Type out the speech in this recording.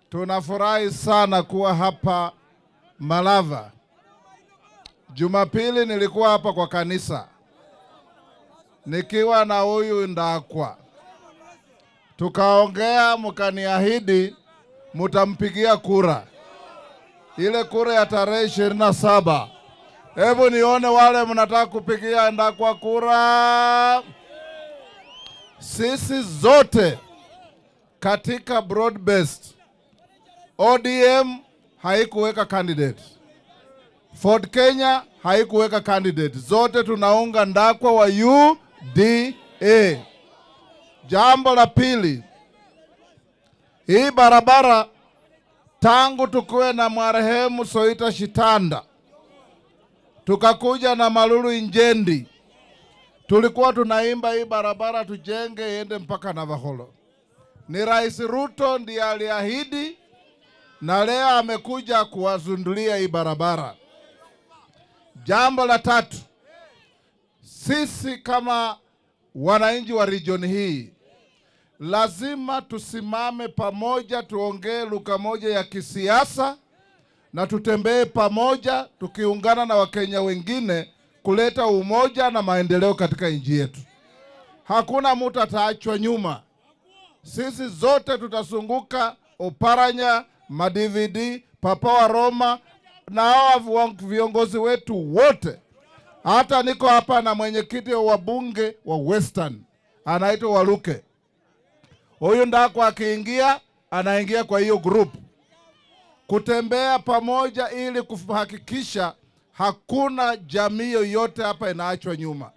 Tunafurahi sana kuwa hapa Malava. Jumapili nilikuwa hapa kwa kanisa nikiwa na huyu Ndakwa. Tukaongea, mkaniahidi mutampigia kura, ile kura ya tarehe 27. Hebu nione wale mnataka kupigia Ndakwa kura. Sisi zote katika broad based, ODM haikuweka candidate, Ford Kenya haikuweka candidate, zote tunaunga Ndakwa wa UDA. Jambo la pili, hii barabara tangu tukuwe na marehemu Soita Shitanda, tukakuja na Malulu Injendi, tulikuwa tunaimba hii barabara tujenge iende mpaka Navakholo. Ni Rais Ruto ndiye aliahidi, na leo amekuja kuwazundulia hii barabara. Jambo la tatu, sisi kama wananchi wa region hii lazima tusimame pamoja, tuongee lugha moja ya kisiasa na tutembee pamoja tukiungana na Wakenya wengine kuleta umoja na maendeleo katika nchi yetu. Hakuna mtu ataachwa nyuma. Sisi zote tutazunguka Oparanya, ma-DVD, Papa wa Roma na hawa viongozi wetu wote. Hata niko hapa na mwenyekiti wa bunge wa Western, anaitwa Waluke. Huyu Ndakwa akiingia, anaingia kwa hiyo group. Kutembea pamoja ili kuhakikisha hakuna jamii yoyote hapa inaachwa nyuma.